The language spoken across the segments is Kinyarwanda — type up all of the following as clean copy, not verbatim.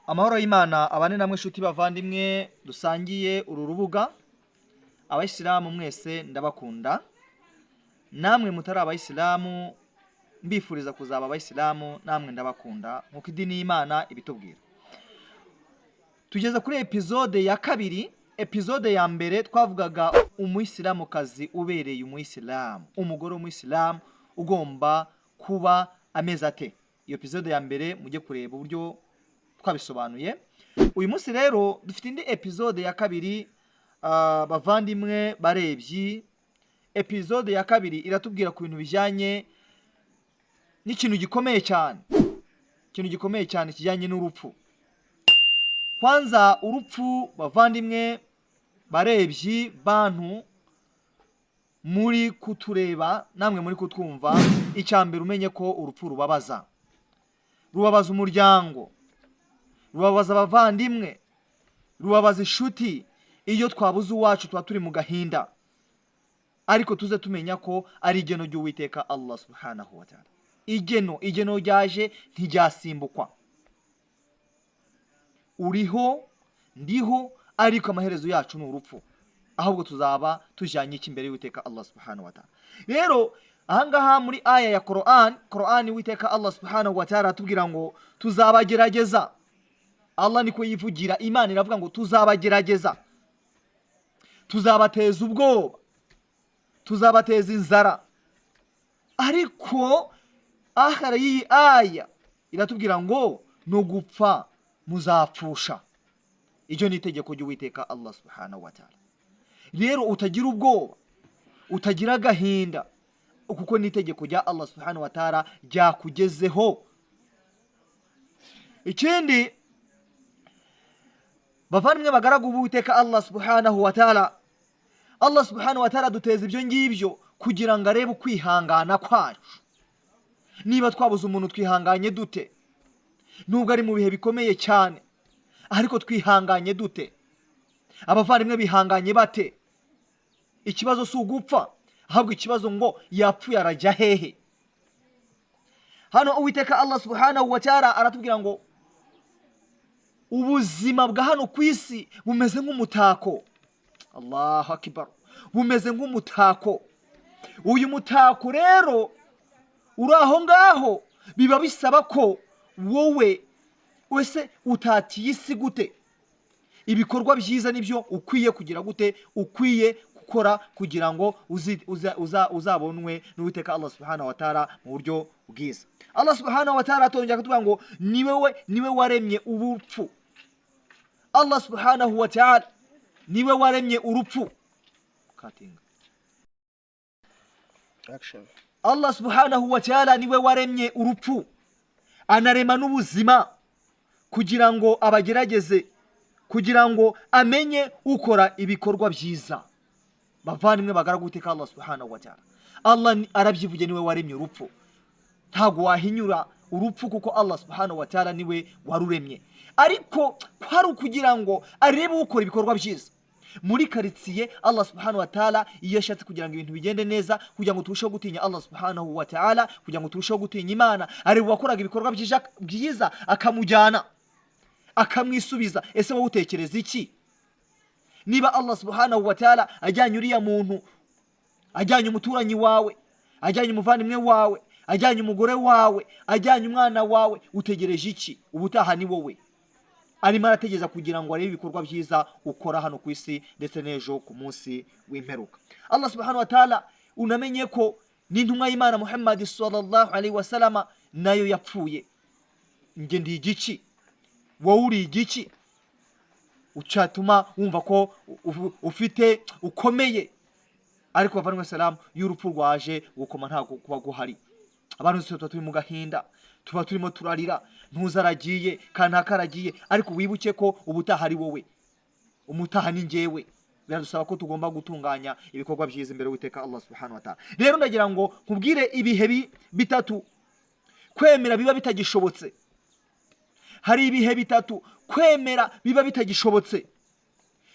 Amahoro y'Imana abane namwe inshuti bavandimwe dusangiye uru rubuga. Abayisilamu mwese ndabakunda, namwe mutari abayisilamu mbifuriza kuzaba abayisilamu, namwe ndabakunda nk'uko idini y'Imana ibitubwira. Tugeze kuri episode ya kabiri. Episode ya mbere twavugaga umuyisilamukazi ubereye umuyisilamu, umugore w'umuyisilamu ugomba kuba ameze ate. Iyo episode ya mbere mujye kureba uburyo twabisobanuye. Uyu munsi rero dufite indi episode ya kabiri, bavandimwe barebyi. Episode ya kabiri iratubwira ku bintu bijyanye n'ikintu gikomeye cyane, ikintu gikomeye cyane kijyanye n'urupfu. Kwanza urupfu, bavandimwe barebyi, bantu muri kutureba namwe muri kutwumva, icya mbere umenye ko urupfu rubabaza, rubabaza umuryango, rubabaza abavandimwe, rubabaza inshuti. Iyo twabuze uwacu tuba turi mu gahinda, ariko tuze tumenya ko ari igeno ry'Uwiteka Allah subhanahu wa ta'ala. Igeno ryaje ntiryasimbukwa. Uriho, ndiho, ariko amaherezo yacu ni urupfu. Ahubwo tuzaba tujyanye iki imbere y'Uwiteka Allah subhanahu wa ta'ala? Rero ahangaha muri aya ya Quran, Quran Uwiteka Allah subhanahu wa ta'ala atubwira ngo tuzabagerageza. Allah niko yivugira, Imana iravuga ngo tuzabagerageza, tuzabateza ubwoba, tuzabateza inzara. Ariko ahara y'iyi aya iratubwira ngo no gupfa muzapfusha. Iryo ni itegeko ry'Uwiteka Allah subhanahu wa ta'ala. Rero utagira ubwoba, utagira agahinda, kuko ni itegeko rya Allah subhanahu wa ta'ala ryakugezeho. Ikindi bavandimwe bagaragu b'Uwiteka Allah subhanahu wa ta'ala, Allah subhanahu wa ta'ala duteza ibyo ngibyo kugira ngo arebe ukwihangana kwacu. Niba twabuze umuntu twihanganye dute? Nubwo ari mu bihe bikomeye cyane, ariko twihanganye dute? Abavandimwe bihanganye bate? Ikibazo si ugupfa, ahubwo ikibazo ngo yapfuye arajya hehe? Hano Uwiteka Allah subhanahu wa ta'ala aratubwira ngo ubuzima bwa hano ku isi bumeze nk'umutako. Allahu akbar! Bumeze nk'umutako. Uyu mutako rero uri aho ngaho, biba bisaba ko wowe wese utatiye isi gute? Ibikorwa byiza nibyo ukwiye kugira gute? Ukwiye gukora kugira ngo uzabonwe n'Uwiteka Allah subhanahu wa ta'ala mu buryo bwiza. Allah subhanahu wa ta'ala atongera akatubwira ngo niwe waremye urupfu. Allah subhanahu wa ta'ala niwe waremye urupfu. Katinga. Action. Allah subhanahu wa ta'ala niwe waremye urupfu, anarema n'ubuzima kugira ngo abagerageze, kugira ngo amenye ukora ibikorwa byiza. Bavandimwe bagaragu Uwiteka Allah subhanahu wa ta'ala, Allah arabyivuge, niwe waremye urupfu. Ntabwo wahinyura urupfu kuko Allah subhanahu wa ta'ala niwe waruremye, ariko kwari ukugira ngo arebe ukora ibikorwa byiza muri karitsiye. Allah subhanahu wa ta'ala iyo ashatse kugira ngo ibintu bigende neza, kugira ngo turusheho gutinya Allah subhanahu wa ta'ala, kugira ngo turusheho gutinya Imana, areba uwakoraga ibikorwa byiza akamujyana, akamwisubiza. Ese wowe utekereza iki niba Allah subhanahu wa ta'ala ajyanye uriya muntu, ajyanye umuturanyi wawe, ajyanye umuvandimwe wawe, ajyanye umugore wawe, ajyanye umwana wawe? Utegereje iki? Ubutaha ni wowe arimo arategereza kugira ngo arebe ibikorwa byiza ukora hano ku isi ndetse n'ejo ku munsi w'imperuka. Allah subhanahu wa ta'ala, unamenye ko n'intumwa y'Imana Muhammad sallallahu alaihi wasallama nayo yapfuye. Njye ndi igiki? Wowe uri igiki ucyatuma wumva ko ufite ukomeye? Ariko bavandimwe salamu, iyo urupfu rwaje gukoma ntabwo kuba guhari. Abantu bose tuba turi mu gahinda, tuba turimo turarira, ntuza aragiye, kanaka aragiye, ariko wibuke ko ubutaha ari wowe, umutaha ni njyewe. Biradusaba ko tugomba gutunganya ibikorwa byiza imbere y'Uwiteka Allah subhanahu wa ta'ala. Rero ndagira ngo nkubwire ibihe bitatu kwemera biba bitagishobotse. Hari ibihe bitatu kwemera biba bitagishobotse.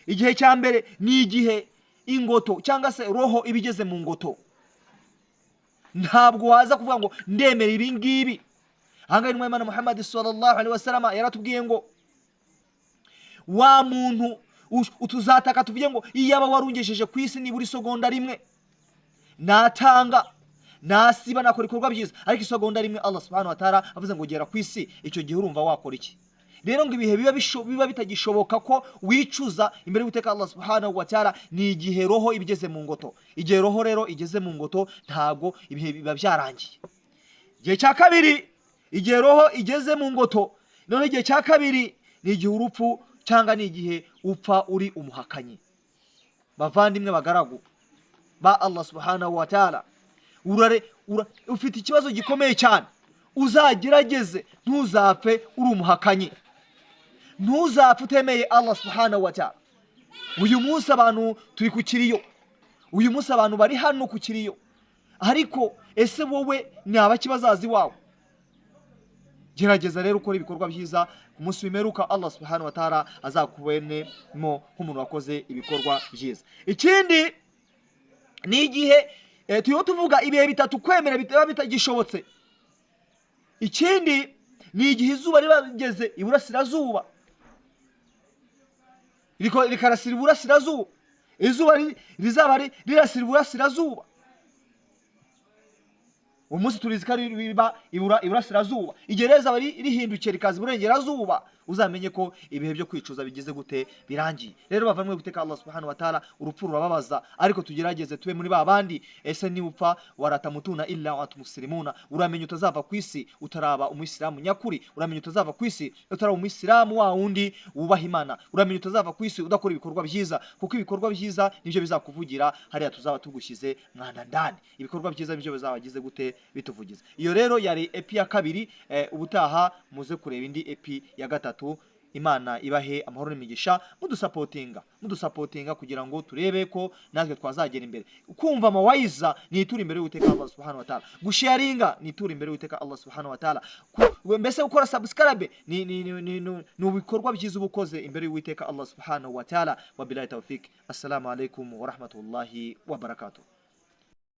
Igihe cya mbere ni igihe ingoto cyangwa se roho iba igeze mu ngoto. Ntabwo waza kuvuga ngo ndemera ibi ngibi. Ahangaha intumwa y'Imana Muhammad sallallahu alaihi wasallam yaratubwiye ngo Wa muntu utuzataka tuvuge ngo iyaba warungejeje ku isi nibura isegonda rimwe, natanga, nasiba, nakora ibikorwa byiza, ariko isegonda rimwe Allah subhanahu wa ta'ala avuze ngo gera ku isi, icyo gihe urumva wakora iki? Rero ngo ibihe biba bitagishoboka ko wicuza imbere y'Uwiteka Allah subhanahu wa ta'ala ni igihe roho ibigeze mu ngoto. Igihe roho rero igeze mu ngoto ntago ibihe biba byarangiye. Igihe cya kabiri, igihe roho igeze mu ngoto, none igihe cya kabiri ni igihe urupfu cyangwa ni igihe upfa uri umuhakanyi. Bavandimwe bagaragu ba Allah subhanahu wa ta'ala, ufite ikibazo gikomeye cyane. Uzagerageze ntuzapfe uri umuhakanyi, ntuzapfe utemeye Allah subhanahu wa ta'ala. Uyu munsi abantu turi ku kiriyo, uyu munsi abantu bari hano ku kiriyo, ariko ese wowe ni abaki bazazi wawe? Gerageza rero ukora ibikorwa byiza, ku munsi w'imperuka Allah subhanahu wa ta'ala azakubenemo nk'umuntu wakoze ibikorwa byiza. Ikindi ni igihe turiho tuvuga ibihe bitatu kwemera bitaba bitagishobotse. Ikindi ni igihe izuba riba rigeze iburasirazuba, rikarasira iburasirazuba, izuba rizaba rirasira iburasirazuba. Umunsi turizi ko riba iburasirazuba, igihe rero rizaba rihindukiye rikaza iburengerazuba, uzamenye ko ibihe byo kwicuza bigeze gute, birangiye. Rero bavandimwe guteka Allah subhanahu wa ta'ala, urupfu rurababaza, ariko tugerageze tube muri ba bandi. Ese niba upfa waratamutuna illa wa muslimuna, uramenya utazava ku isi utaraba umuyisilamu nyakuri, uramenya utazava ku isi utaraba umuyisilamu wa wundi wubaha Imana, uramenya utazava ku isi udakora ibikorwa byiza, kuko ibikorwa byiza nibyo bizakuvugira hariya tuzaba tugushyize mwana ndani. Ibikorwa byiza nibyo bizabagize gute, bituvugiza. Iyo rero yari epi ya kabiri. Ubutaha muze kureba indi epi ya gatatu. Imana ibahe amahoro n'imigisha. Mudusapotinga kugira ngo turebe ko natwe twazagera imbere. Kumva amawayiza ni itura imbere y'Uwiteka Allah subhanahu wa ta'ala, gusharinga ni itura imbere y'Uwiteka Allah subhanahu wa ta'ala, mbese gukora subscribe ni ibikorwa byiza uba ukoze imbere y'Uwiteka Allah subhanahu wa ta'ala. Wa billahi tawfik. Assalamu alaikum wa rahmatullahi wa barakatuh.